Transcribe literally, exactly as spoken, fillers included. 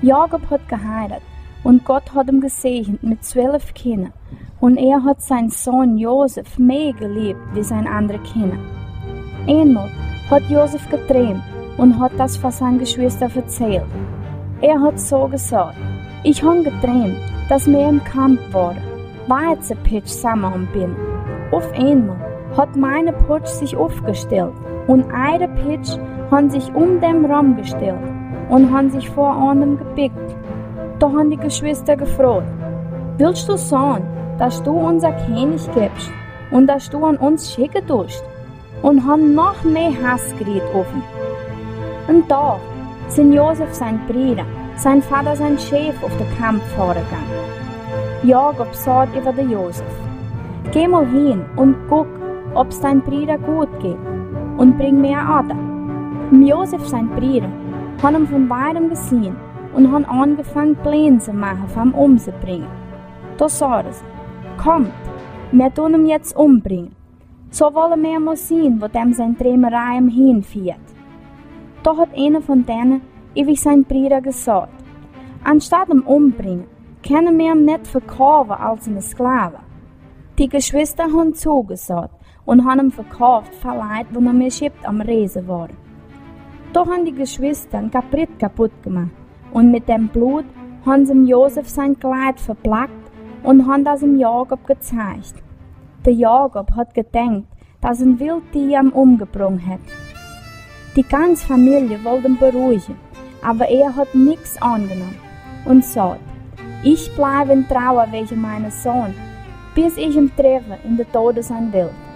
Jakob hat geheirat un Gott hat em gesägent met zwölf Kinner. Un hä hat sien Sän Josef mea jelieet aus sien annre Kinner. Eenmol hat Josef jedrämt un hat daut fa siene Jeschwista vetalt. Hä hat soo jesajcht: „Ich hab jedrämt, daut wie em Kamp wieren, woo et soo pitschsama aum Binn. Opp eemol haft miene Putsch sikj oppjestellt un äare Pitsch haben sikj om däm romjestellt un haben sikj ver am jebieekjt.“ Doa haben de Jeschwista jefroacht: „Wist du sajen, daut du ons Kjennich best un daut du aun ons schekjen deist?“ Un haben noch mea Hauss jekjräajen opp am. Een Dach sent Josef siene Breeda, siene Voda sien Schäf, opp dän Kamp veajegangen. Jakob sajcht äwa dän Josef: „Go mol han un kjikj, auf et diene Breeda goot jeit, un brinj mie Oda.“ Josef siene Breeda haben am von wiet jeseenen un haben aunjefongen Plän to moaken, am omtobrinjen. Doa säden see: „Komt, wie doonen am nu ombrinjen. Soo wolle wie mol seenen, woo däm siene Dreemerieien am hanfieet.“ Doa haft eena von dän äwa siene Breeda jesajcht: „Enne Städ am ombrinjen, kjenn wie am nich vekaufen aus eenen Sklowen.“ De Jeschwista haben toojesajcht un haben am vekauft fa Leet, woo no mea Schip aum Reisen wieren. Doa haben de Jeschwista een Kapritt kaputt jemoakt un met däm Bloot haben see Josef sien Kjleet veplakjt un haben daut Jakob jezeigt. De Jakob haft jedenkjt, daut een wilt Dia am omjebrungen haft. De gaunze Famielje wull am beruhijen, oba hä haft nuscht aunjenomen un sajcht: „Ich bleibe in Trauer wegen meines Sohnes, bis ich ihn treffe in der Toten seiner Welt.“